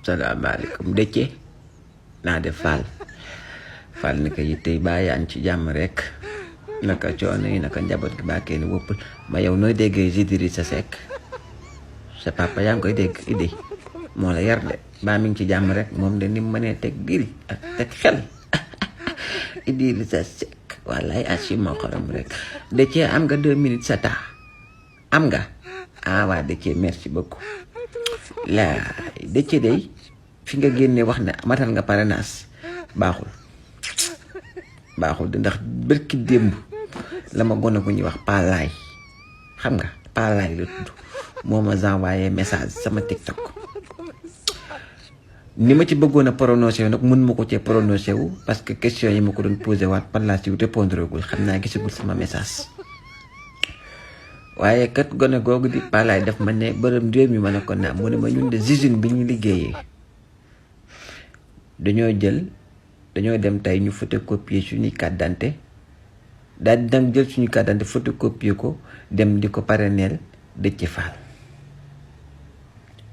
salaamaaleykum Déthié naa def Fall ni ko yittey bàyyaan ci jàmm rek naka coono yi naka njaboot gi bàkkee ni wëppul ma yow nooy déggee Idrissa Seck sa papa yaa ngi koy dégg Idi moo la yar de baa mi ngi ci jàmm rek moom de ni mu mënee teg diri ak teg xel Idrissa Seck wallaay asi moo xorom rek Déthié am nga 2 minutes sa taa am nga waa Déthié merci beaucoup la Déthié day fi nga génne wax ne matal nga parrainage baaxul di ndax bërki démb la ma gone ko ñuy wax Palaay xam nga Palaay la tudd moo ma envoyé message sama TikTok ni ma ci bëggoon a prononcé wu nag mën ma ko cee prononcé wu parce que question yi ma ko doon posé waat par la suite répondre gul xam naa gisagul sama message waaye kat gone googu di Palaay daf ma ne bërëm réew mi ma ne ko naa mu ne ma ñun de usine bi ñu liggéeyee dañoo dem tey ñu photocopier suñuy carte d'identité daal di nag jël suñu carte d'identité photocopier ko dem di ko parrainel Déthié Fall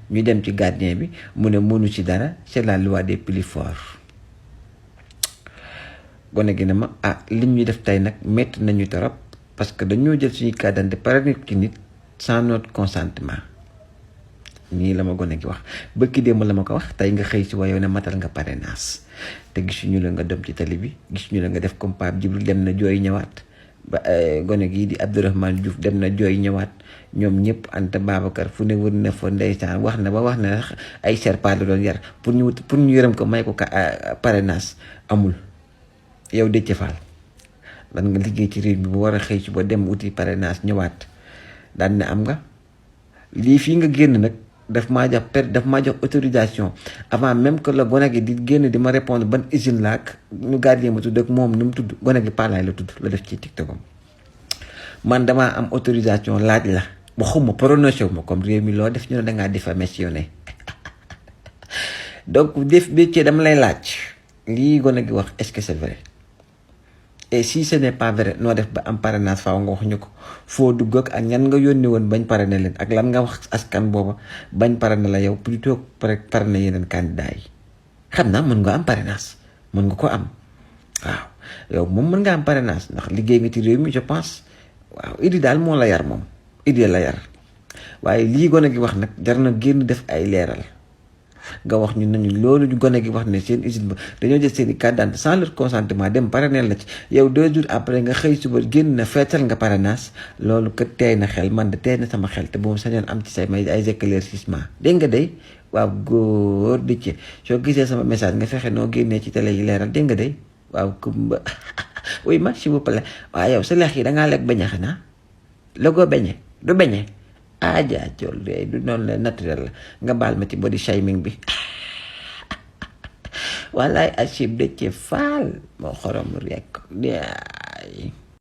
ñu dem ci gardien bi mu ne mënu ci dara c'est la loi des plus forts gone gi ne ma lim ñu def tey nag métti nañu torop parce que dañoo jël suñuy carte d'identité parrainel ci nit sans notre consentement nii la ma gone gi wax bëkki démb la ma ko wax tey nga xëy si yow ne matal nga parrainage te gisuñu la nga dem ci tali bi gisuñu la nga def comme Pape Djibril dem na jooy ñëwaat ba gone gii di Abdourahmane Diouf dem na jooy ñëwaat ñoom ñëpp Anta Babacar fu ne wër na fa ndeysaan wax na ay serpa la doon yar pour ñu yërëm ko may ko parrainage amul yow Déthié Fall lan nga liggéey ci réew mi bu war a xëy si ba dem wuti parrainage ñëwaat daan ne am nga lii fii nga génn nag daf maa jox autorisation avant même que la gone gi di génn di ma répondre ban usine laak ñu gardien ma tudd ak moom nu mu tudd gone gi Palaay la tudd la def ci TikTokam man damaa am autorisation laaj la waxuma prononcé wu ma comme réew mi loo def ñu ne dangaa diffamationné donc Déthié dama lay laaj lii gone gi wax est-ce que c'est vrai et si ce n'est pas vrai noo def ba am parrainage faaw nga wax ñu ko foo dugg ak ñan nga yónni woon bañ parrainé leen ak lan nga wax askan booba bañ parrainé la yow plutôt parrainé yeneen candidat yi xam naa mën nga am parrainage mën nga ko am waaw yow moom mën nga am parrainage ndax liggéey nga ci réew mi je pense waaw Idi daal moo la yar moom Idi la yar waaye lii gone gi wax nag jar na génn def ay leeral nga wax ñu nañu loolu ñu gone gi wax ne seen usine ba dañoo jël seen i carte d'identité sans leur consentement dem parrainel la ci yow 2 jours après nga xëy suba génn na feetal nga parrainage loolu kat teey na xel man de teey na sama xel te bu ma sañoon am ci say may ay éclaircissement dégg nga day waaw góor Déthié soo gisee sama message nga fexe noo génnee ci télé yi leeral dégg nga day waaw kumba oui ma s'il vous plaît waaw yow sa lex yi dangaa lekk beñe xanaa logoo beñe du beñe jaacool de du noonu la naturel la nga baal ma ci body shaming bi wallaay Achib Déthié Fall moo xorom rek